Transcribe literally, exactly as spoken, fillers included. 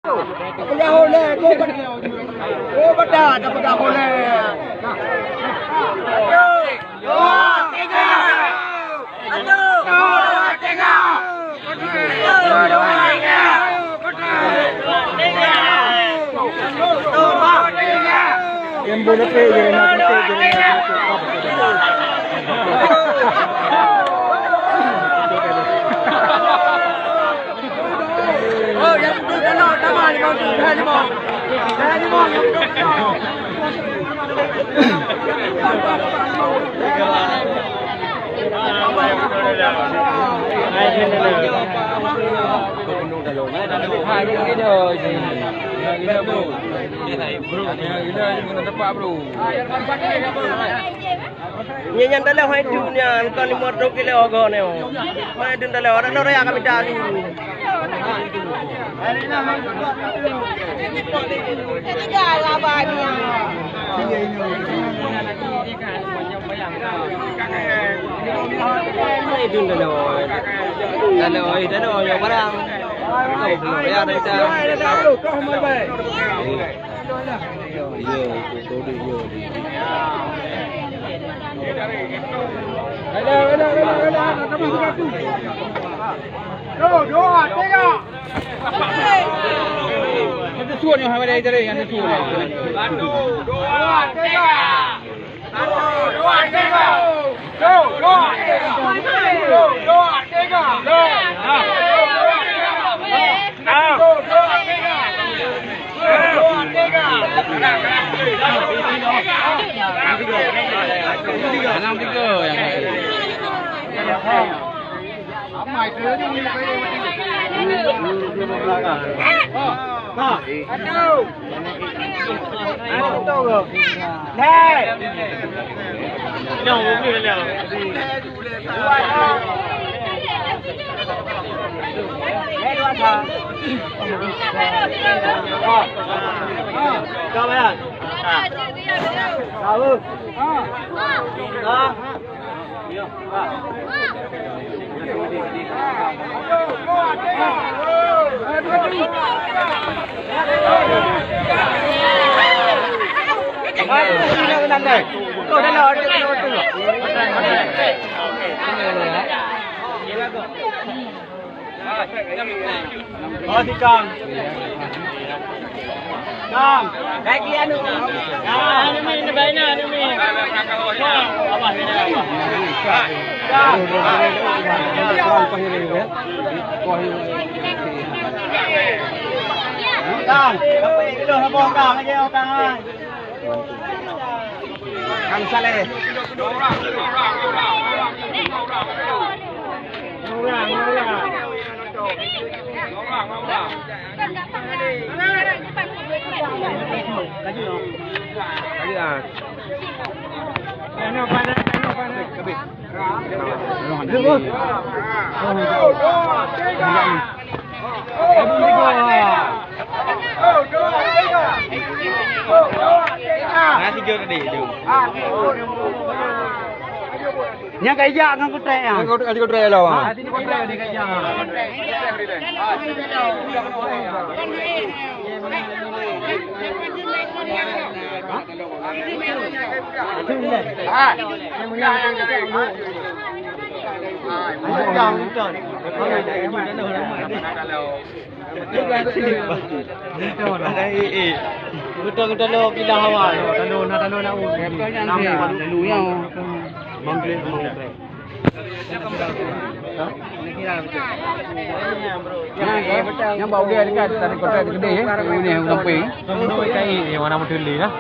Peugah ho lé, go bak-, go bak, peugah ho lé. Aduh, dua, tiga. Aduh, dua, tiga. Aduh, dua, tiga. Aduh, dua, tiga. Nyan, nyan daleh hai tu nyan, kon lima ratus kilo harga nyoe. Hai tu daleh, orang Korea kami cari. Hai tu daleh. Daleh, daleh, barang. Korea dah kita. Oh, si Kang. Kang. Lagi anu. Ah, anu mi, anu mi, anu mi. Kang. Kang. Kang. Kang Saleh. Nyang ka ijak ngon kutrek nyan. Ngon kutrek, kutrek lah. Ha, sini kutrek ni ka ijak. Beutôi, beutôi lo kidah awai. Talo na, talo na. Nyang bak udeb dekat tadi kotak gede, eh. Ini yang sampai. Ini yang warna mutuli lah.